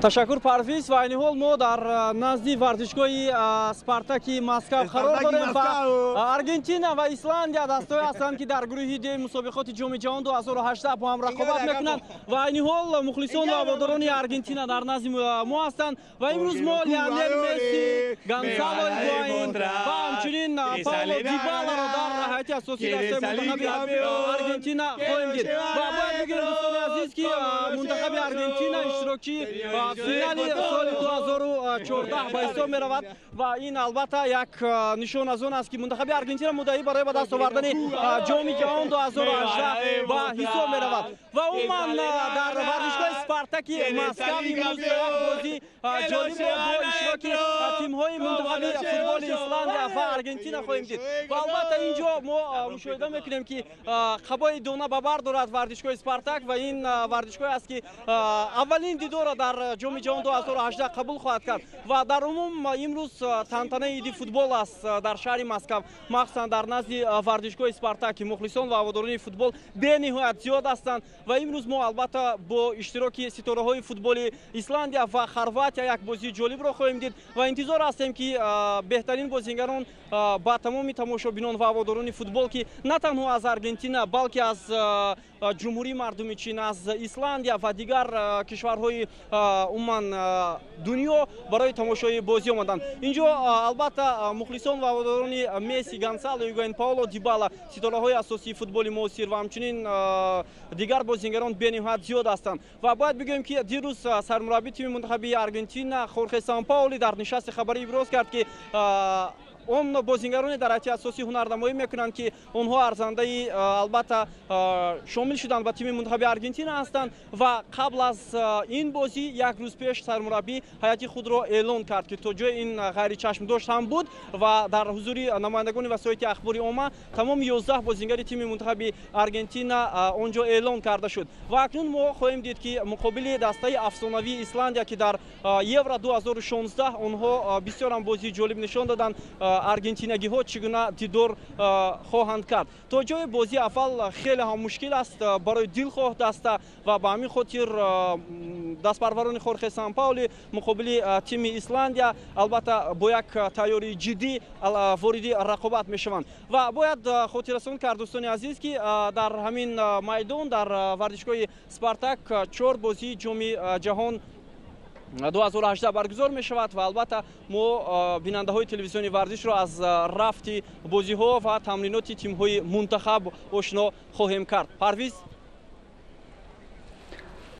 Ташаккур, Парвиз. Ва айни ҳол мо дар назди варзишгоҳи Спартаки Москав қарор дорем ва Аргентина ва Исландия дастҳое ҳастанд, ки дар гурӯҳи Д мусобиқоти Ҷоми ҷаҳон 2018 бо ҳам рақобат мекунанд. Ва айни ҳол мухлисон ва ҳаводорони Аргентина дар назди мо ҳастанд ва имрӯз мо Лионел Месси, Гонсало Игуаин ва ҳамчунин Пауло Дибаларо дар ҳайати асосии дастаи мунтахаби Аргентина хоҳем дид. Ва бояд бигӯем, дӯстони азиз, ки мунтахаби Аргентина иштирокчии финали соли 2014 ба ҳисоб меравад ва ин албатта як нишон аз он аст, ки мунтахаби Аргентина муддаӣ барои ба даст овардани Ҷоми ҷаҳон 2018 ба ҳисоб меравад. Ва умуман дар варзишгоҳи Спартаки Москав имрӯз як бозии ҷолибро бо иштироки тимҳои мунтахаби футболи Исландия ва Аргентина хоҳем дид. Ва албатта ин ҷо мо мушоҳида мекунем, ки қабои дона ба бар дорад варзишгоҳи Спартак ва ин варзишгоҳе аст, ки аввалин дидорро дар Ҷоми ҷаҳон 2018 қабул хоҳад кард. Ва дар умум имрӯз тантанаи иди футбол аст дар шаҳри Москав, махсусан дар назди варзишгоҳи Спартак, ки мухлисон ва ҳаводорони футбол бениҳоят зиёд ҳастанд. Ва имрӯз мо албатта бо иштироки ситораҳои футболи Исландия ва Хорватия як бозии ҷолибро хоҳем дид ва интизор ҳастем, ки беҳтарин бозингарон ба тамоми тамошобинон ва ҳаводорони футбол, ки на танҳо аз Аргентина, балки аз Ҷумҳурии Мардуми Чин, аз Исландия ва дигар кишварҳои умуман дунё барои тамошои бозӣ омаданд. Инҷо албатта мухлисон ва ҳаводорони Месси, Гонсало Игуаин, Паоло Дибала, ситораҳои асосии футболи муосир ва ҳамчунин дигар бозингарон бениҳоят зиёд ҳастанд. Ва бояд бигӯем, ки дирӯз сармураббии тими мунтахаби Аргентина Хорхе Сампаоли дар нишасти хабарӣ иброз кард, ки он бозингароне дар ҳайати асосӣ ҳунарнамоӣ мекунанд, ки онҳо арзандаи албатта шомил шуданд ба тими мунтахаби Аргентина ҳастанд. Ва қабл аз ин бозӣ як рӯз пеш сармураббӣ ҳайати худро эълон кард, ки то ҷои ин ғайричашмдошт ҳам буд. Ва дар ҳузури намояндагони васоити ахбори омма тамоми 11 бозингари тими мунтахаби Аргентина он ҷо эълон карда шуд. Ва акнун мо хоҳем дид, ки муқобили дастаи афсонавии Исландия, ки дар Евро 2016 онҳо бисёрам бозии ҷолиб нишон доданд, аргентинагиҳо чӣ гуна дидор хоҳанд кард. То ҷои бозии аввал хеле ҳам мушкил аст барои дилхоҳ даста ва ба ҳамин хотир дастпарварони Хорхе Сампаули муқобили тими Исландия албатта бо як тайёрии ҷиддӣ вориди рақобат мешаванд. Ва бояд хотиррасон кард, дӯстони азиз, ки дар ҳамин майдон, дар варзишгоҳи Спартак, чор бозии Ҷоми ҷаҳон 2018 баргузор мешавад ва албатта мо бинандаҳои телевизиони Варзишро аз рафти бозиҳо ва тамриноти тимҳои мунтахаб ошно хоҳем кард. Парвиз.